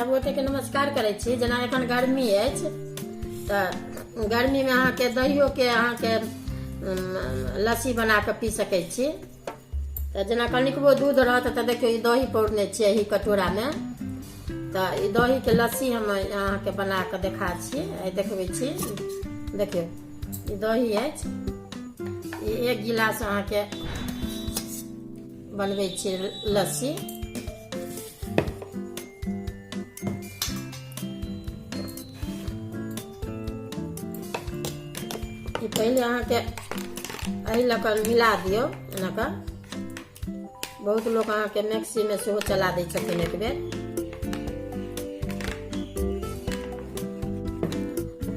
सभगोटेके नमस्कार करै छी। जेना एखन गर्मी अछि तऽ गर्मीमे अहाँके दहियोके अहाँके लस्सी बना कऽ पी सकै छी। तऽ जेना कनिकबो दूध रहत तऽ देखियौ ई दही पौरने छियै एहि कटोरामे, तऽ ई दहीके लस्सी हम अहाँके बना कऽ देखा छी, देखबै छी। देखियौ ई दही अछि, ई एक गिलास अहाँके बनबै छियै लस्सी। ई पहिले अहाँके एहि लऽ कऽ मिला दियौ एना कऽ। बहुत लोक अहाँके मिक्सीमे सेहो चला दै छथिन एक बेर।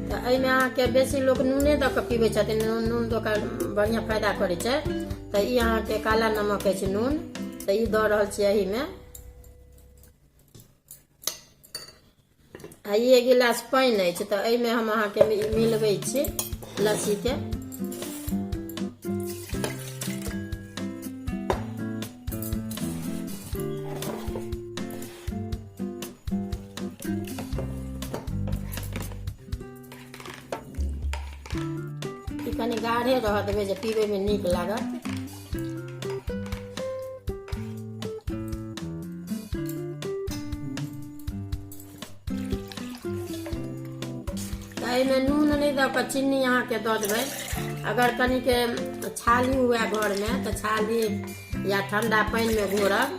तऽ एहिमे अहाँके बेसी लोक नूने दऽ कऽ पीबै छथिन, नून दऽ कऽ बढ़िआँ फायदा करै छै। तऽ ई अहाँके काला नमक अछि नून, तऽ ई दऽ रहल छी एहिमे। आ ई एक गिलास पानि अछि, तऽ एहिमे हम अहाँके मिलबै छी लस्सीके। ई कनि गाढ़े रहऽ देबै जे पीबैमे नीक लागत। एहिमे नून नहि दऽ कऽ चीनी अहाँके दऽ देबै। अगर कनिके छाली हुए घरमे तऽ छाली या ठण्डा पानिमे घोरब,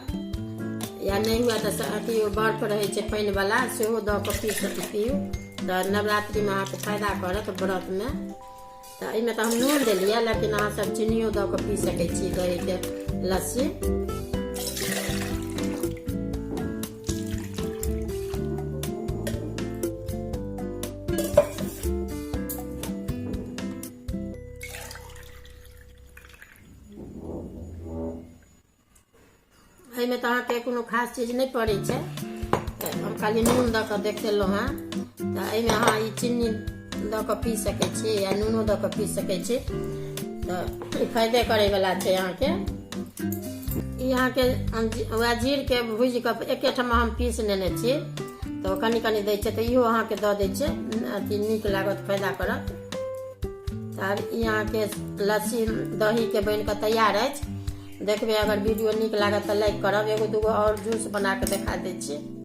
या नहि हुए तऽ अथी बर्फ रहै छै पानिवला, सेहो दऽ कऽ पी सकै पियू, तऽ नवरात्रिमे अहाँके फायदा करत व्रतमे। तऽ एहिमे तऽ हम नून देलियै, लेकिन अहाँ सब चीनियो दऽ कऽ पी सकै छी दहीके लस्सी। एहिमे तऽ अहाँके कोनो खास चीज नहि पड़ै छै, हम खाली नून दऽ कऽ देखेलहुँ हेँ। तऽ एहिमे अहाँ ई चीनी दऽ कऽ पी सकै छी या नूनो दऽ कऽ पी सकै छी, तऽ ई फायदे करैवला छै अहाँके। ई अहाँके वएह जीरके भूजि कऽ एकेठमा हम पीस लेने छी, तऽ कनि कनि दै छै, तऽ इहो अहाँके दऽ दै छै, अथी नीक लागत, फायदा करत। तऽ आब ई अहाँके लस्सी दहीके बनि कऽ तैयार अछि। देखबै अगर वीडियो नीक लागत तऽ लाइक करब। एगो दूगो आओर जूस बना कऽ देखा दै छी।